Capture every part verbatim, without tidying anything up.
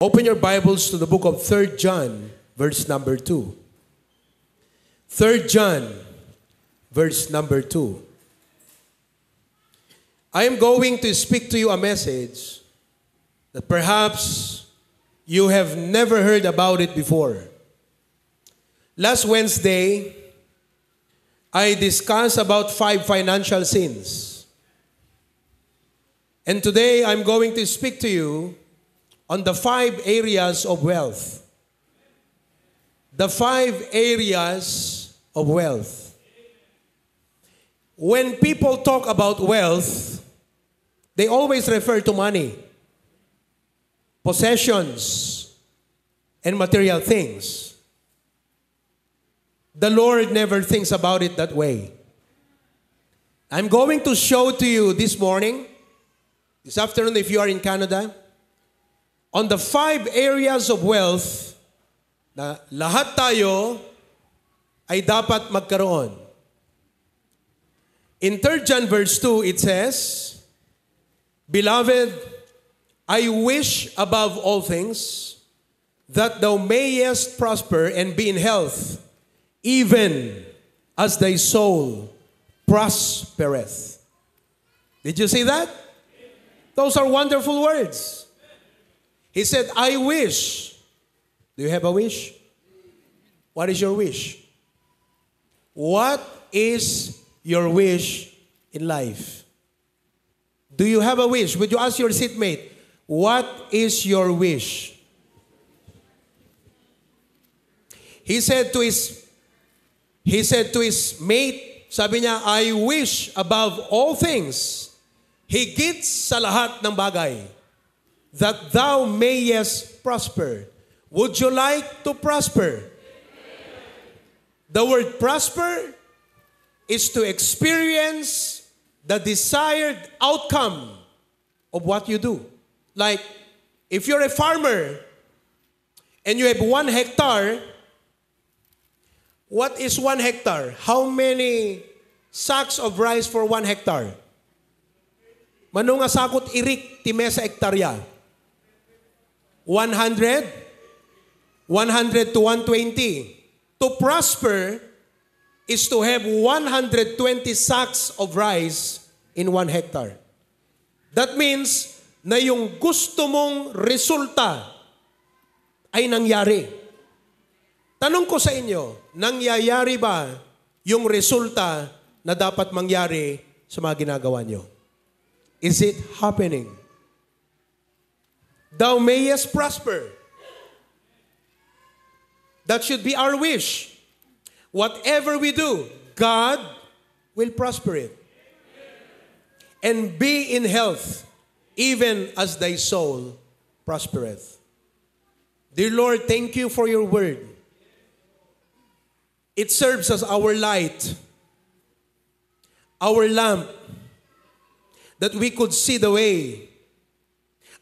Open your Bibles to the book of Third John, verse number two. Third John, verse number two. I am going to speak to you a message that perhaps you have never heard about it before. Last Wednesday, I discussed about five financial sins. And today, I'm going to speak to you on the five areas of wealth. The five areas of wealth. When people talk about wealth, they always refer to money, possessions, and material things. The Lord never thinks about it that way. I'm going to show to you this morning, this afternoon, if you are in Canada, on the five areas of wealth na lahat tayo ay dapat magkaroon. In Third John verse two, it says, "Beloved, I wish above all things that thou mayest prosper and be in health, even as thy soul prospereth." Did you see that? Those are wonderful words. He said, "I wish." Do you have a wish? What is your wish? What is your wish in life? Do you have a wish? Would you ask your seatmate, "What is your wish?" He said to his he said to his mate, sabi niya, "I wish above all things, higit sa lahat ng bagay, that thou mayest prosper." Would you like to prosper? The word prosper is to experience the desired outcome of what you do. Like, if you're a farmer and you have one hectare, what is one hectare? How many sacks of rice for one hectare? Mano nga sakot irik ti mesa hektarya? One hundred? One hundred to one twenty. To prosper is to have one hundred twenty sacks of rice in one hectare. That means na yung gusto mong resulta ay nangyari. Tanong ko sa inyo, nangyayari ba yung resulta na dapat mangyari sa mga ginagawa nyo? Is it happening? Thou mayest prosper. That should be our wish. Whatever we do, God will prosper it. And be in health, even as thy soul prospereth. Dear Lord, thank you for your word. It serves as our light, our lamp, that we could see the way.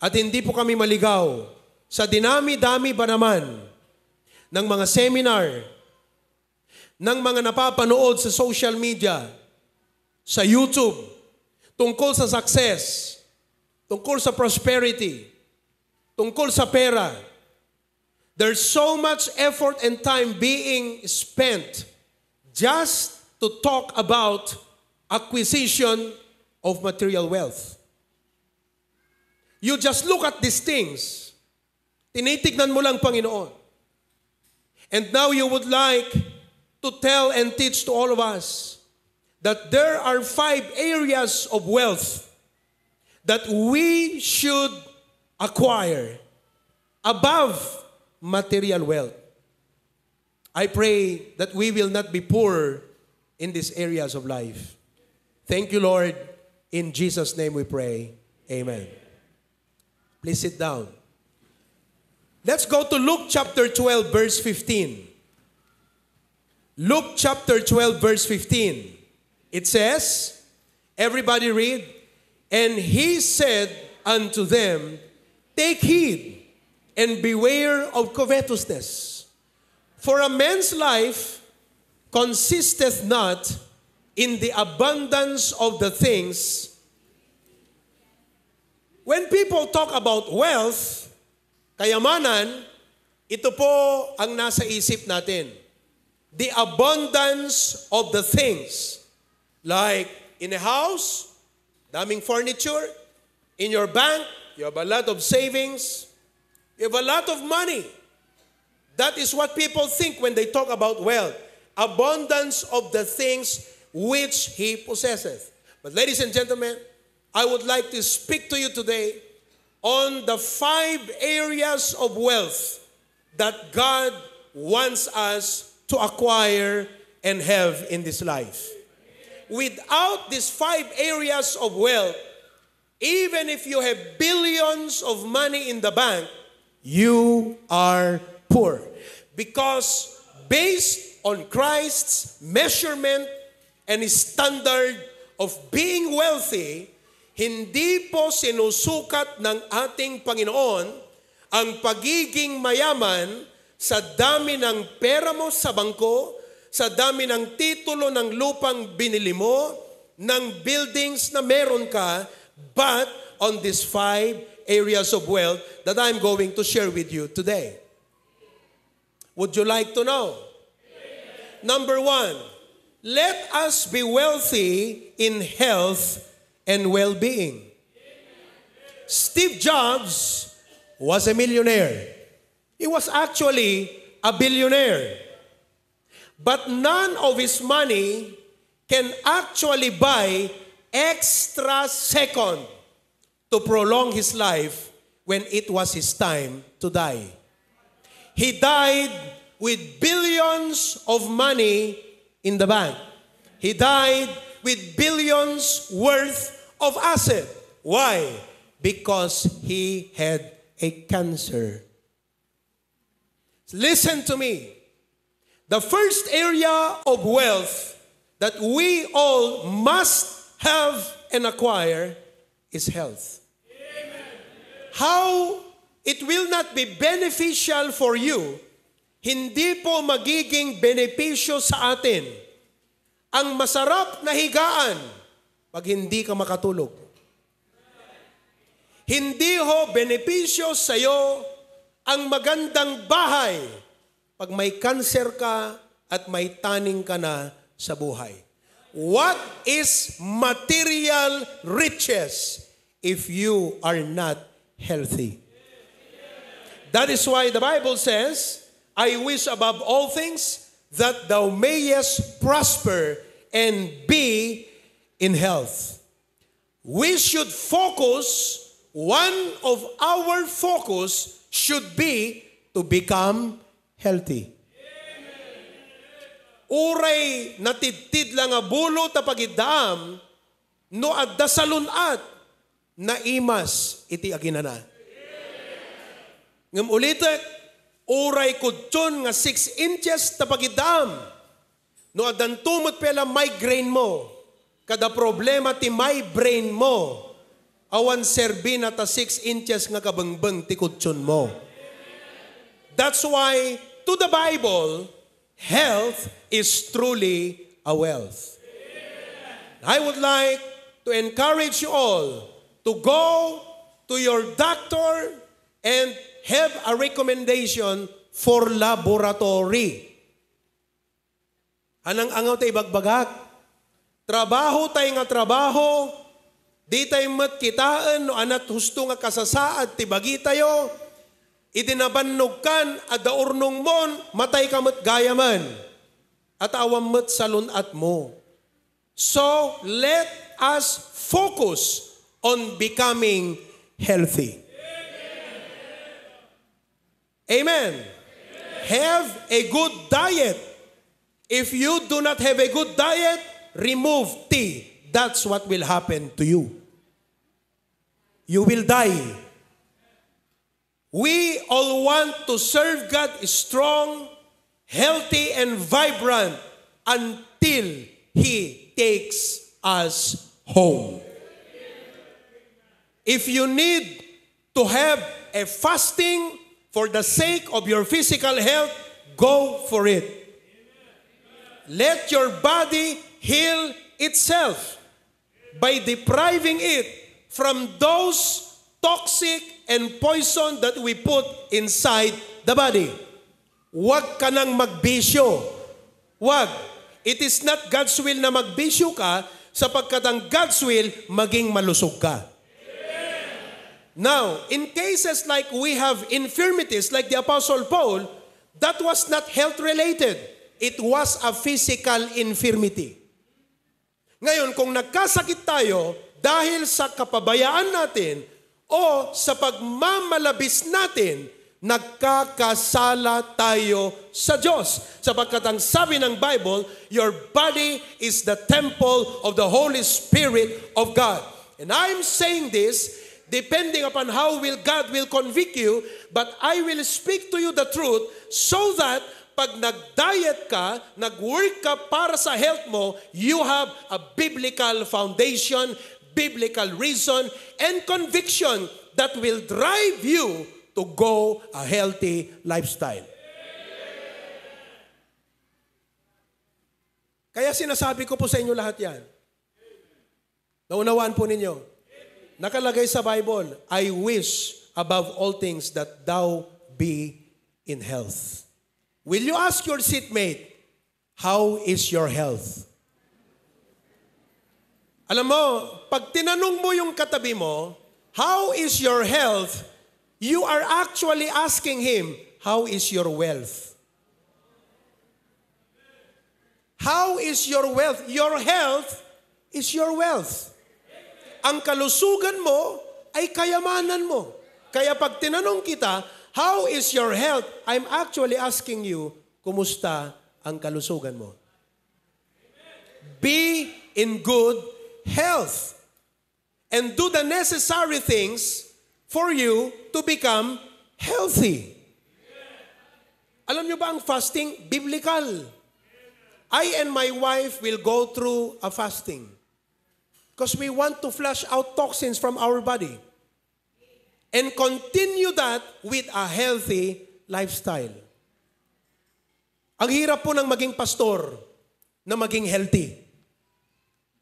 At hindi po kami maligaw sa dinami-dami ba naman ng mga seminar, ng mga napapanood sa social media, sa YouTube, tungkol sa success, tungkol sa prosperity, tungkol sa pera. There's so much effort and time being spent just to talk about acquisition of material wealth. You just look at these things. Tinitignan mo lang, Panginoon. And now you would like to tell and teach to all of us that there are five areas of wealth that we should acquire above material wealth. I pray that we will not be poor in these areas of life. Thank you, Lord. In Jesus' name we pray. Amen. Please sit down. Let's go to Luke chapter twelve, verse fifteen. Luke chapter twelve, verse fifteen. It says, everybody read, "And he said unto them, Take heed and beware of covetousness. For a man's life consisteth not in the abundance of the things." When people talk about wealth, Kayamanan, ito po ang nasa isip natin. The abundance of the things. Like in a house, daming furniture. In your bank, you have a lot of savings. You have a lot of money. That is what people think when they talk about wealth. Abundance of the things which he possesseth. But ladies and gentlemen, I would like to speak to you today on the five areas of wealth that God wants us to acquire and have in this life. Without these five areas of wealth, even if you have billions of money in the bank, you are poor. Because based on Christ's measurement and standard of being wealthy, hindi po sinusukat ng ating Panginoon ang pagiging mayaman sa dami ng pera mo sa bangko, sa dami ng titulo ng lupang binili mo, ng buildings na meron ka, but on these five areas of wealth that I'm going to share with you today. Would you like to know? Number one, let us be wealthy in health and well-being. Steve Jobs was a millionaire. He was actually a billionaire. But none of his money can actually buy extra second to prolong his life when it was his time to die. He died with billions of money in the bank. He died with billions worth of asset. Why? Because he had a cancer. Listen to me. The first area of wealth that we all must have and acquire is health. How it will not be beneficial for you, hindi po magiging benepisyo sa atin ang masarap na higaan pag hindi ka makatulog. Hindi ho benepisyo sa'yo ang magandang bahay pag may kanser ka at may taning ka na sa buhay. What is material riches if you are not healthy? That is why the Bible says, "I wish above all things that thou mayest prosper and be in health." We should focus, one of our focus should be to become healthy. Uray natidtid la nga bulo ta pagiddaam, no adda salun-at, naimas iti aginana. Ngem ulitek, uray kudtion nga six inches ta pagiddaam, no addanto met pay la migraine mo, kada problema ti migraine mo, awan serbina ta six inches nga kabengbeng ti kudtionmo. That's why, to the Bible, health is truly a wealth. I would like to encourage you all to go to your doctor and have a recommendation for laboratory. Anang-angaw ta ibagbagak. Trabaho tay nga trabaho, di tay met kitaen no anat husto nga kasasaad ti bagitayo. Idi nabannogkan, adda urnongmon, matay ka met gayamen. At awan met salun-atmo. So, let us focus on becoming healthy. Amen. Have a good diet. If you do not have a good diet, remove tea. That's what will happen to you. You will die. We all want to serve God strong, healthy, and vibrant until He takes us home. If you need to have a fasting for the sake of your physical health, go for it. Let your body heal itself by depriving it from those toxic and poison that we put inside the body. Huwag ka nang magbisyo. Huwag. It is not God's will na magbisyo ka, sapagkat ang God's will, maging malusog ka. Now, in cases like we have infirmities, like the Apostle Paul, that was not health-related. It was a physical infirmity. Ngayon, kung nagkasakit tayo dahil sa kapabayaan natin o sa pagmamalabis natin, nagkakasala tayo sa Diyos. Sapagkat ang sabi ng Bible, "Your body is the temple of the Holy Spirit of God." And I'm saying this depending upon how will God will convict you, but I will speak to you the truth so that pag nag-diet ka, nag-work ka para sa health mo, you have a biblical foundation, biblical reason, and conviction that will drive you to go a healthy lifestyle. Kaya sinasabi ko po sa inyo lahat yan. Naunawaan po ninyo? Nakalagay sa Bible, "I wish above all things that thou be in health." Will you ask your seatmate, "How is your health?" Alam mo, pag tinanong mo yung katabi mo, "How is your health?" You are actually asking him, "How is your wealth?" How is your wealth? Your health is your wealth. Ang kalusugan mo ay kayamanan mo. Kaya pag tinanong kita, "How is your health?" I'm actually asking you, "Kumusta ang kalusugan mo?" Be in good health and do the necessary things for you to become healthy. Alam nyo ba ang fasting? Biblical. I and my wife will go through a fasting because we want to flush out toxins from our body and continue that with a healthy lifestyle. Ang hirap po ng maging pastor na maging healthy.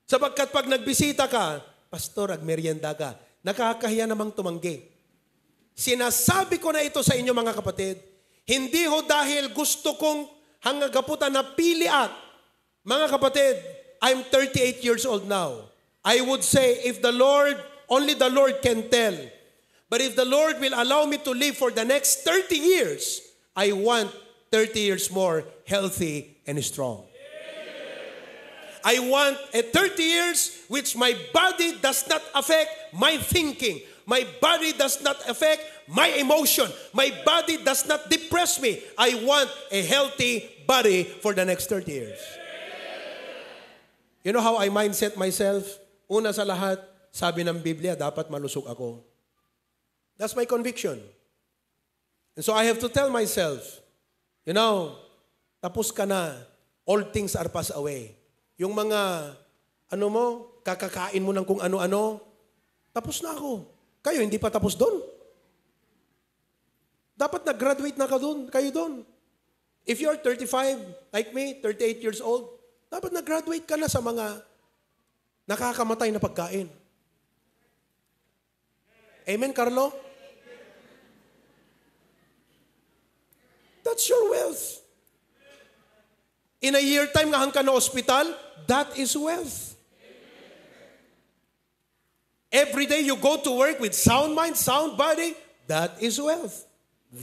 Sapagkat pag nagbisita ka, "Pastor, agmerienda ka." Nakakahiya namang tumanggi. Sinasabi ko na ito sa inyo, mga kapatid, hindi ho dahil gusto kong hangagaputan na piliak. Mga kapatid, I'm thirty-eight years old now. I would say, if the Lord, only the Lord can tell. But if the Lord will allow me to live for the next thirty years, I want thirty years more healthy and strong. I want a thirty years which my body does not affect my thinking. My body does not affect my emotion. My body does not depress me. I want a healthy body for the next thirty years. You know how I mindset myself? Una sa lahat, sabi ng Biblia, dapat malusog ako. That's my conviction. And so I have to tell myself, you know, tapos ka na, all things are passed away. Yung mga, ano mo, kakakain mo ng kung ano-ano, tapos na ako. Kayo, hindi pa tapos doon. Dapat nag-graduate na ka doon, kayo doon. If you're thirty-five, like me, thirty-eight years old, dapat nag-graduate ka na sa mga nakakamatay na pagkain. Amen, Carlo? That's your wealth. In a year time nga hangkan na ospital, that is wealth. Every day you go to work with sound mind, sound body, that is wealth.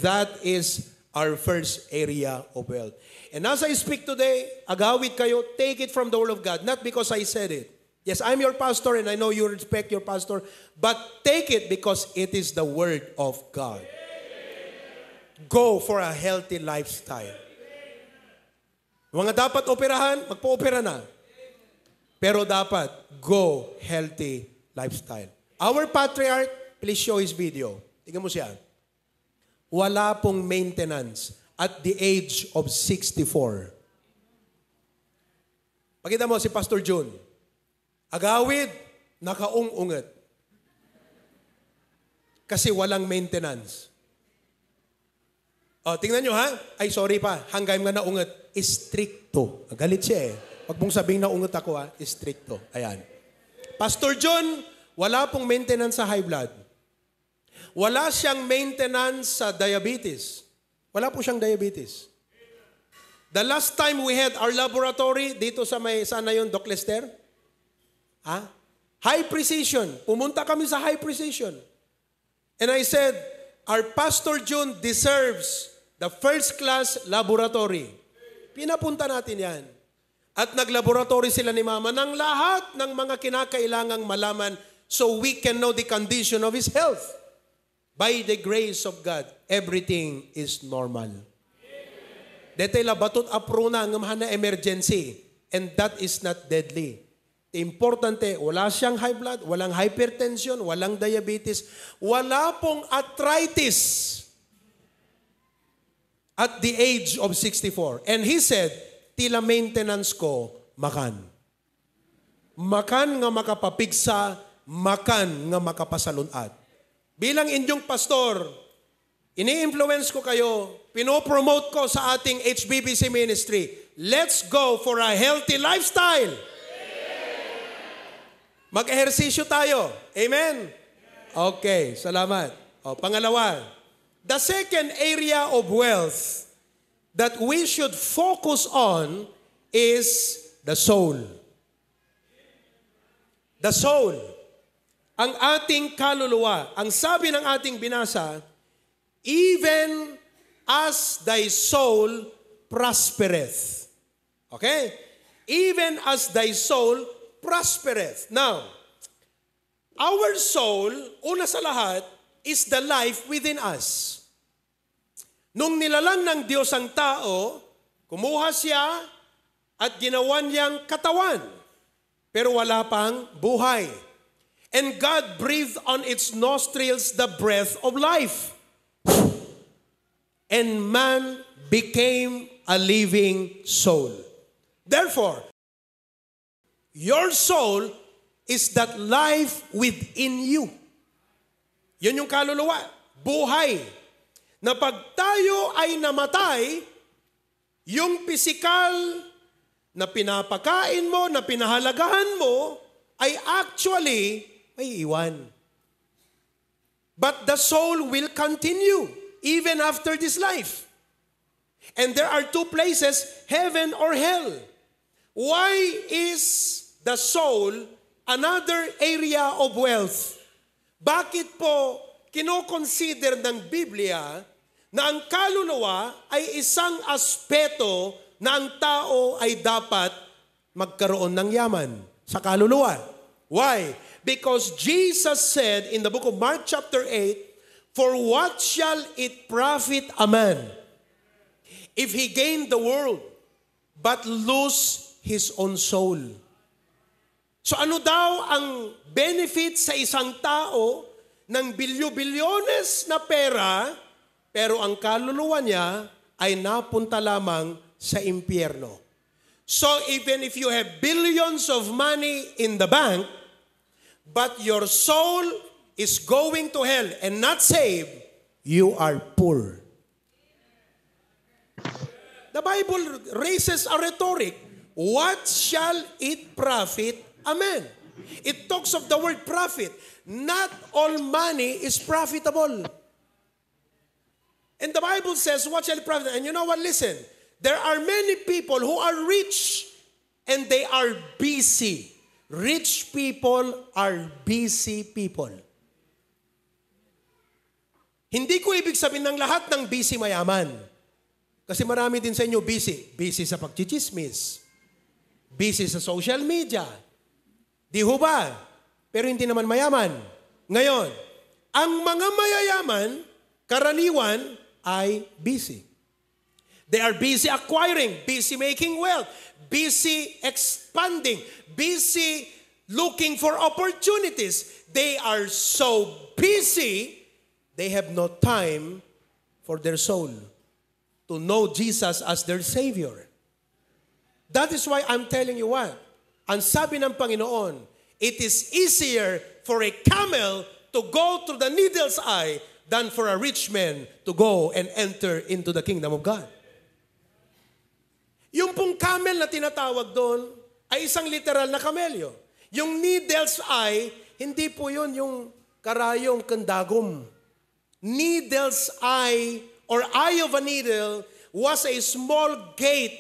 That is our first area of wealth. And as I speak today, agawid kayo, take it from the Word of God. Not because I said it. Yes, I'm your pastor and I know you respect your pastor, but take it because it is the Word of God. Go for a healthy lifestyle. Mga dapat operahan, magpa-opera na. Pero dapat, go healthy lifestyle. Our patriarch, please show his video. Tingnan mo siya. Wala pong maintenance at the age of sixty-four. Pakita mo si Pastor Jun. Agawid, nakaung-unget. Kasi walang maintenance. O, tingnan nyo ha. Ay, sorry pa. Hanggang nga naunget. Istrikto. Galit siya eh. Wag mong sabing naunget ako ha. Istrikto. Ayan. Pastor John, wala pong maintenance sa high blood. Wala siyang maintenance sa diabetes. Wala po siyang diabetes. The last time we had our laboratory dito sa may, saan na yun, Doc Lester? Ha? High Precision. Pumunta kami sa High Precision. And I said, "Our Pastor Jun deserves the first class laboratory." Pinapunta natin yan. At naglaboratory sila ni Mama ng lahat ng mga kinakailangang malaman so we can know the condition of his health. By the grace of God, everything is normal. Detay la batot a pruna ngem haanna emergency, and that is not deadly. Importante, wala siyang high blood, walang hypertension, walang diabetes, wala pong arthritis at the age of sixty-four. And he said, "Ti la maintenance ko, makan." Makan nga makapapigsa, makan nga makapasalun-at. Bilang inyong pastor, ini-influence ko kayo, pinopromote ko sa ating H B B C ministry. Let's go for a healthy lifestyle. Mag-ehersisyo tayo. Amen? Okay, salamat. O, pangalawa, the second area of wealth that we should focus on is the soul. The soul. Ang ating kaluluwa. Ang sabi ng ating binasa, "Even as thy soul prospereth." Okay? "Even as thy soul prospereth." Now, our soul, una sa lahat, is the life within us. Nung nilalang ng Diyos ang tao, kumuha siya at ginawa niyang katawan, pero wala pang buhay. And God breathed on its nostrils the breath of life. And man became a living soul. Therefore, your soul is that life within you. Yun yung kaluluwa, buhay. Na pag tayo ay namatay, yung pisikal na pinapakain mo, na pinahalagahan mo, ay actually may iwan. But the soul will continue even after this life. And there are two places, heaven or hell. Why is the soul another area of wealth? Bakit po kinoconsider ng Biblia na ang kaluluwa ay isang aspeto na ang tao ay dapat magkaroon ng yaman sa kaluluwa? Why? Because Jesus said in the book of Mark chapter eight, "For what shall it profit a man if he gain the world but lose his own soul?" So ano daw ang benefit sa isang tao ng bilyo-bilyones na pera, pero ang kaluluwa niya ay napunta lamang sa impyerno? So even if you have billions of money in the bank, but your soul is going to hell and not saved, you are poor. The Bible raises a rhetoric. "What shall it profit a man?" It talks of the word profit. Not all money is profitable. And the Bible says, "What shall it profit?" And you know what? Listen, there are many people who are rich and they are busy. Rich people are busy people. Hindi ko ibig sabihin ng lahat ng busy mayaman. Kasi marami din sa inyo busy. Busy sa pagchichismis. Busy sa social media. Di ho ba? Pero hindi naman mayaman. Ngayon, ang mga mayayaman, karaniwan ay busy. They are busy acquiring, busy making wealth, busy expanding, busy looking for opportunities. They are so busy, they have no time for their soul to know Jesus as their Savior. That is why I'm telling you what, ang sabi ng Panginoon, "It is easier for a camel to go through the needle's eye than for a rich man to go and enter into the kingdom of God." Yung pong camel na tinatawag doon ay isang literal na kamelyo. Yung needle's eye, hindi po yun yung karayong ken dagom. Needle's eye or eye of a needle was a small gate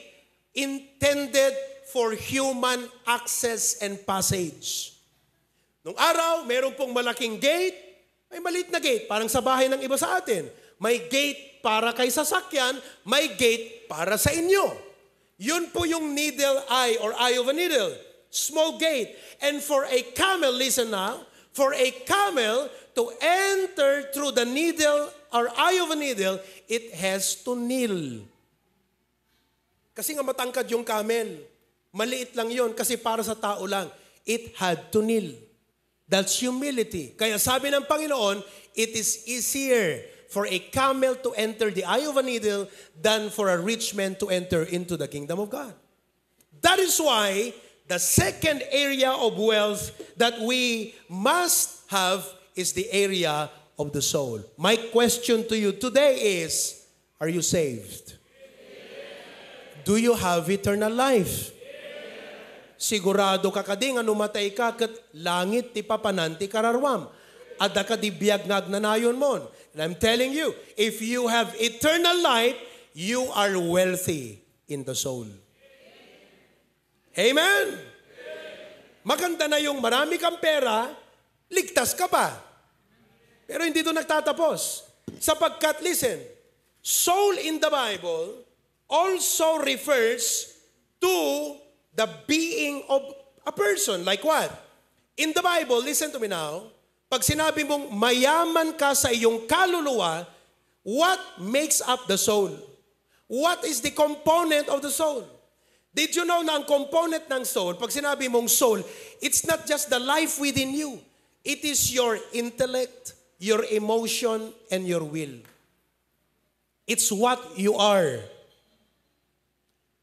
intended for human access and passage. Nung araw, meron pong malaking gate, may maliit na gate, parang sa bahay ng iba sa atin. May gate para kay sasakyan, may gate para sa inyo. Yun po yung needle eye or eye of a needle. Small gate. And for a camel, listen now, for a camel to enter through the needle or eye of a needle, it has to kneel. Kasi nga matangkad yung camel. Maliit lang yon kasi para sa tao lang. It had to kneel. That's humility. Kaya sabi ng Panginoon, it is easier for a camel to enter the eye of a needle than for a rich man to enter into the kingdom of God. That is why the second area of wealth that we must have is the area of the soul. My question to you today is, are you saved? Do you have eternal life? Sigurado ka kadi nga numatay ka ket langit ti papanan ti kararuam. Adda kadi biag nga agnanayon mon. And I'm telling you, if you have eternal life, you are wealthy in the soul. Amen? Maganda na yung marami kang pera, ligtas ka pa. Pero hindi doon nagtatapos. Sapagkat, listen, soul in the Bible also refers to the being of a person. Like what? In the Bible, listen to me now, pag sinabi mong mayaman ka sa iyong kaluluwa, what makes up the soul? What is the component of the soul? Did you know na ang component ng soul, pag sinabi mong soul, it's not just the life within you. It is your intellect, your emotion, and your will. It's what you are.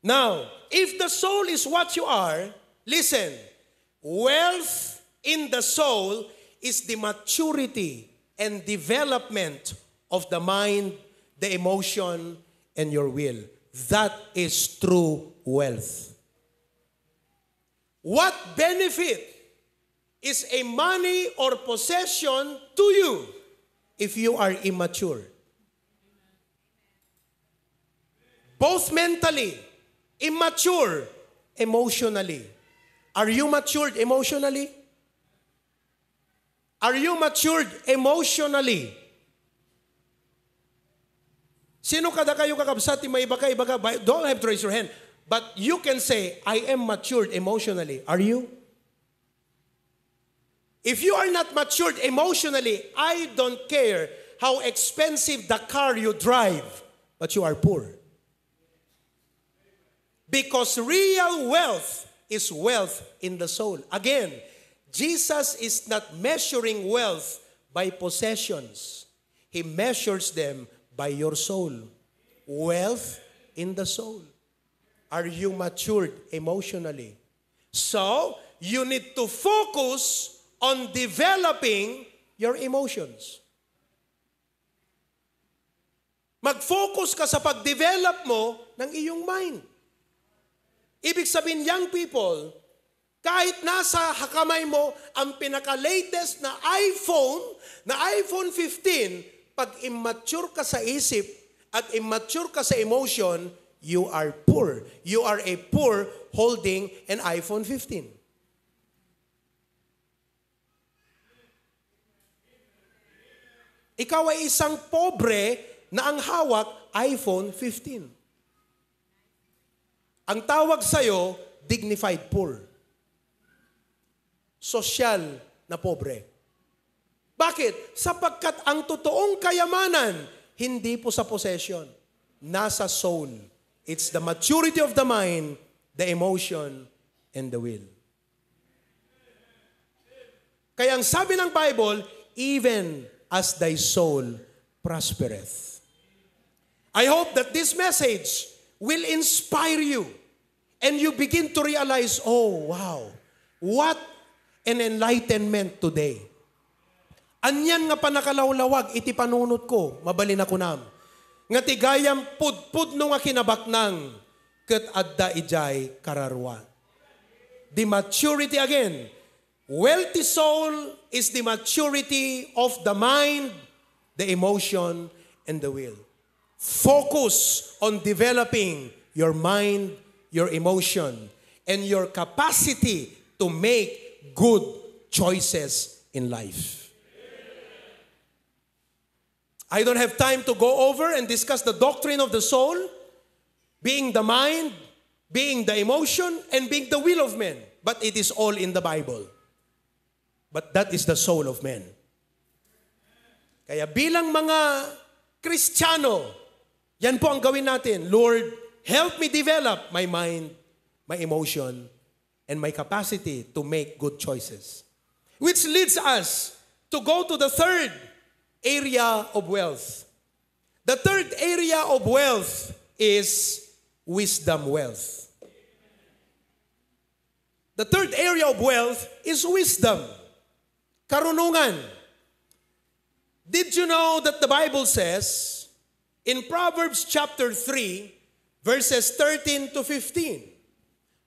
Now, if the soul is what you are, listen, wealth in the soul is the maturity and development of the mind, the emotion, and your will. That is true wealth. What benefit is a money or possession to you if you are immature? Both mentally, immature, emotionally. Are you matured emotionally? Are you matured emotionally? Sino kadakayo, kakabsat, ti maibaka, ibaka, ba-, don't have to raise your hand. But you can say, "I am matured emotionally." Are you? If you are not matured emotionally, I don't care how expensive the car you drive, but you are poor. Because real wealth is wealth in the soul. Again, Jesus is not measuring wealth by possessions. He measures them by your soul. Wealth in the soul. Are you matured emotionally? So, you need to focus on developing your emotions. Mag-focus ka sa pag-develop mo ng iyong mind. Ibig sabihin, young people, kahit nasa kamay mo ang pinaka-latest na iPhone, na iPhone fifteen, pag immature ka sa isip at immature ka sa emotion, you are poor. You are a poor holding an iPhone fifteen. Ikaw ay isang pobre na ang hawak, iPhone fifteen. Ang tawag sa'yo, dignified poor. Sosyal na pobre. Bakit? Sapagkat ang totoong kayamanan, hindi po sa possession. Nasa soul. It's the maturity of the mind, the emotion, and the will. Kaya ang sabi ng Bible, "Even as thy soul prospereth." I hope that this message will inspire you and you begin to realize, "Oh, wow, what an enlightenment today." Anian nga panakalawlawag iti panunot ko, mabalin a kunam, nga ti gayam pudpudno nga kinabaknang ket adda idiay kararua. The maturity again. Wealthy soul is the maturity of the mind, the emotion, and the will. Focus on developing your mind, your emotion, and your capacity to make good choices in life. I don't have time to go over and discuss the doctrine of the soul, being the mind, being the emotion, and being the will of men. But it is all in the Bible. But that is the soul of man. Kaya bilang mga Kristiyano, yan po ang gawin natin. Lord, help me develop my mind, my emotion, and my capacity to make good choices. Which leads us to go to the third area of wealth. The third area of wealth is wisdom wealth. The third area of wealth is wisdom. Karunungan. Did you know that the Bible says in Proverbs chapter three, verses thirteen to fifteen?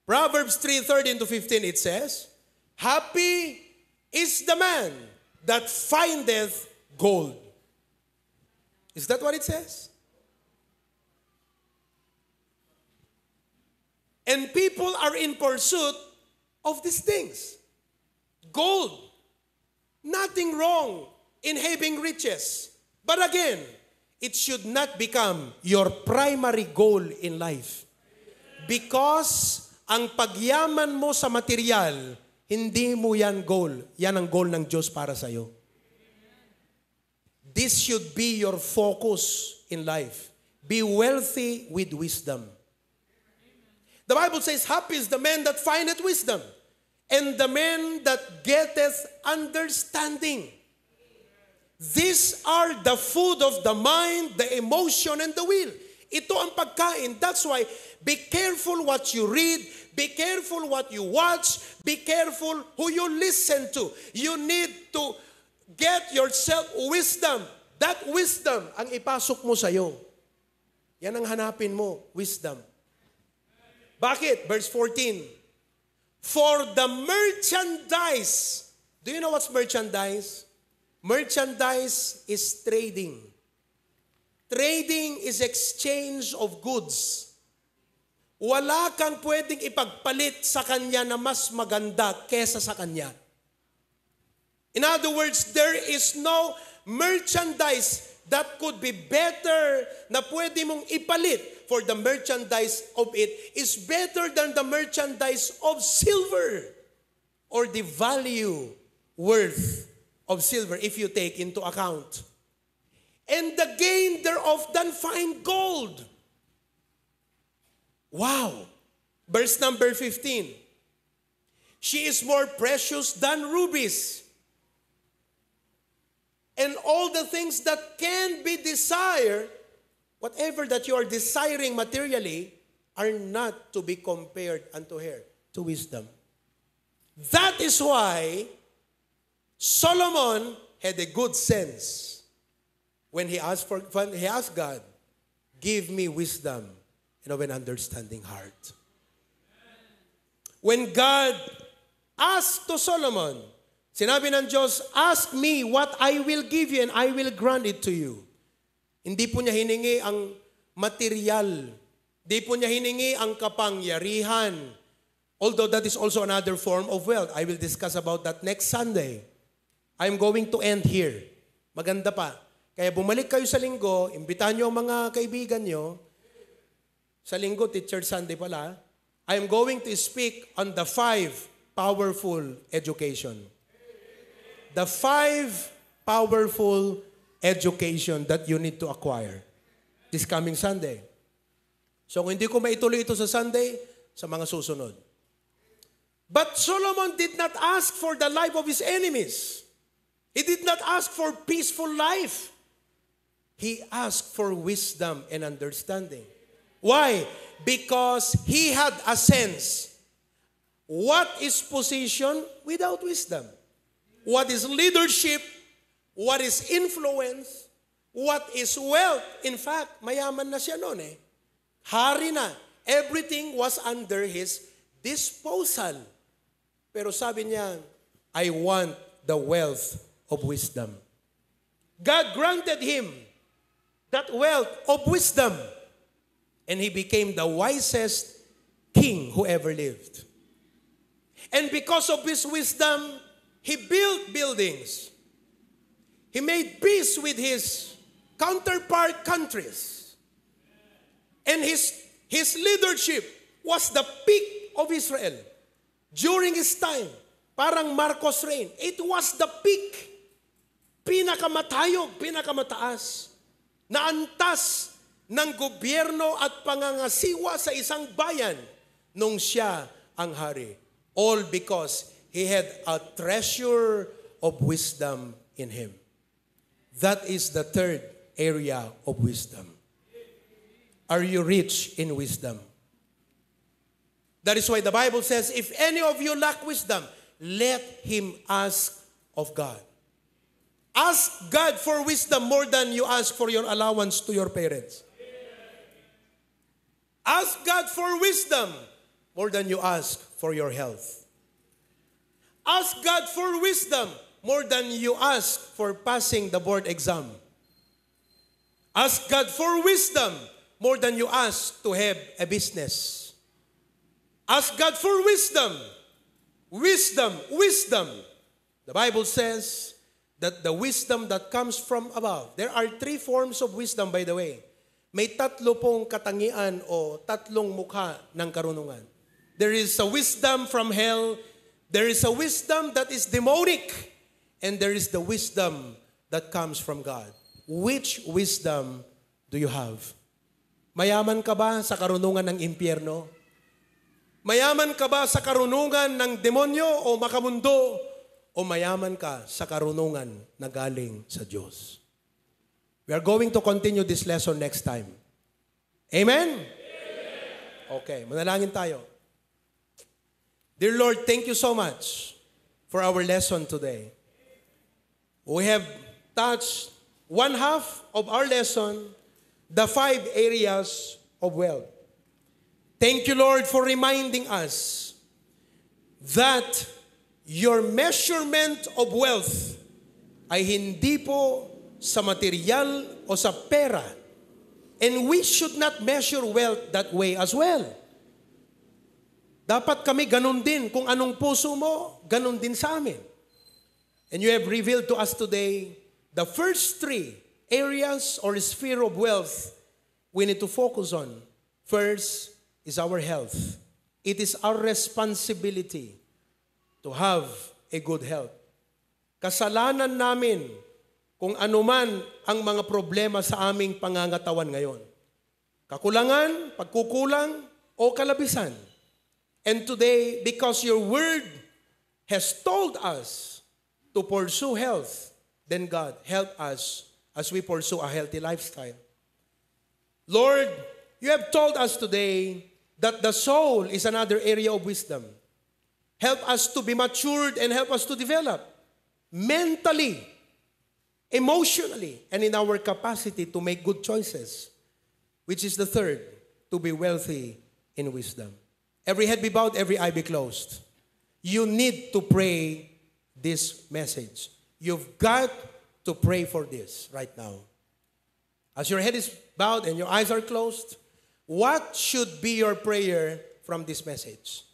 Proverbs three thirteen to fifteen, it says, "Happy is the man that findeth gold." Is that what it says? And people are in pursuit of these things. Gold. Nothing wrong in having riches. But again, it should not become your primary goal in life. Because ang pagyaman mo sa material, hindi mo yan goal. Yan ang goal ng Diyos para sa'yo. This should be your focus in life. Be wealthy with wisdom. The Bible says, "Happy is the man that findeth wisdom, and the man that getteth understanding." These are the food of the mind, the emotion, and the will. Ito ang pagkain. That's why, be careful what you read, be careful what you watch, be careful who you listen to. You need to get yourself wisdom. That wisdom ang ipasok mo sa'yo. Yan ang hanapin mo, wisdom. Bakit? Verse fourteen. "For the merchandise." Do you know what's merchandise? Merchandise is trading. Trading is exchange of goods. Wala kang pwedeng ipagpalit sa kanya na mas maganda kesa sa kanya. In other words, there is no merchandise that could be better na pwede mong ipalit, for the merchandise of it is better than the merchandise of silver, or the value, worth of silver, if you take into account. "And the gain thereof than fine gold." Wow! Verse number fifteen. "She is more precious than rubies." And all the things that can be desired, whatever that you are desiring materially, are not to be compared unto her, to wisdom. That is why Solomon had a good sense when he asked for, when he asked God, "Give me wisdom and of an understanding heart." When God asked to Solomon, sinabi ng Diyos, "Ask me what I will give you and I will grant it to you." Hindi po niya hiningi ang material. Hindi po niya hiningi ang kapangyarihan. Although that is also another form of wealth. I will discuss about that next Sunday. I'm going to end here. Maganda pa. Kaya bumalik kayo sa linggo, imbitahan niyo ang mga kaibigan niyo. Sa linggo, Teacher Sunday pala. I am going to speak on the five powerful education. The five powerful education that you need to acquire this coming Sunday. So, kung hindi ko maituloy ito sa Sunday, sa mga susunod. But Solomon did not ask for the life of his enemies. He did not ask for peaceful life. He asked for wisdom and understanding. Why? Because he had a sense. What is position without wisdom? What is leadership? What is influence? What is wealth? In fact, mayaman na siya noon eh. Hari na. Everything was under his disposal. Pero sabi niya, "I want the wealth of wisdom." God granted him that wealth of wisdom, and he became the wisest king who ever lived. And because of his wisdom, he built buildings. He made peace with his counterpart countries. And his, his leadership was the peak of Israel. During his time, parang Marcos reign, it was the peak. Pinakamatayog, pinakamataas. Naantas ng gobyerno at pangangasiwa sa isang bayan nung siya ang hari. All because he had a treasure of wisdom in him. That is the third area of wisdom. Are you rich in wisdom? That is why the Bible says, "If any of you lack wisdom, let him ask of God." Ask God for wisdom more than you ask for your allowance to your parents. Ask God for wisdom more than you ask for your health. Ask God for wisdom more than you ask for passing the board exam. Ask God for wisdom more than you ask to have a business. Ask God for wisdom. Wisdom, wisdom. The Bible says that the wisdom that comes from above. There are three forms of wisdom, by the way. May tatlo pong katangian o tatlong mukha ng karunungan. There is a wisdom from hell, there is a wisdom that is demonic, and there is the wisdom that comes from God. Which wisdom do you have? Mayaman ka ba sa karunungan ng impyerno? Mayaman ka ba sa karunungan ng demonyo o makamundo? O mayaman ka sa karunungan na galing sa Diyos? We are going to continue this lesson next time. Amen? Okay, manalangin tayo. Dear Lord, thank you so much for our lesson today. We have touched one half of our lesson, the five areas of wealth. Thank you, Lord, for reminding us that your measurement of wealth ay hindi po sa material o sa pera. And we should not measure wealth that way as well. Dapat kami ganun din. Kung anong puso mo, ganun din sa amin. And you have revealed to us today the first three areas or sphere of wealth we need to focus on. First is our health. It is our responsibility to have a good health. Kasalanan namin kung anuman ang mga problema sa aming pangangatawan ngayon. Kakulangan, pagkukulang, o kalabisan. And today, because your word has told us to pursue health, then God, help us as we pursue a healthy lifestyle. Lord, you have told us today that the soul is another area of wisdom. Help us to be matured and help us to develop mentally, emotionally, and in our capacity to make good choices, which is the third, to be wealthy in wisdom. Every head be bowed, every eye be closed. You need to pray this message. You've got to pray for this right now. As your head is bowed and your eyes are closed, what should be your prayer from this message?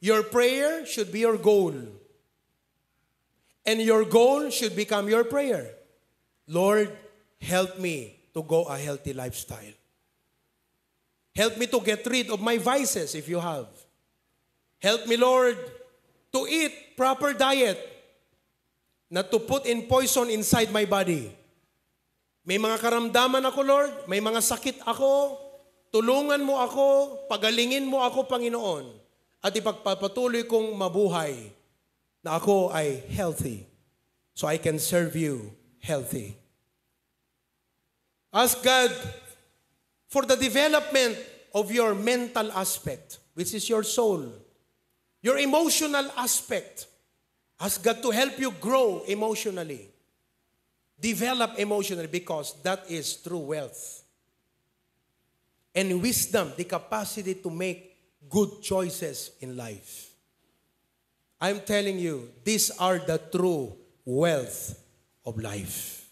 Your prayer should be your goal. And your goal should become your prayer. Lord, help me to go a healthy lifestyle. Help me to get rid of my vices if you have. Help me, Lord, to eat proper diet, not to put in poison inside my body. May mga karamdaman ako, Lord. May mga sakit ako. Tulungan mo ako. Pagalingin mo ako, Panginoon. At ipagpapatuloy kong mabuhay na ako ay healthy. So I can serve you healthy. Ask God for the development of your mental aspect, which is your soul, your emotional aspect. Ask God to help you grow emotionally, develop emotionally, because that is true wealth. And wisdom, the capacity to make good choices in life. I'm telling you, these are the true wealth of life.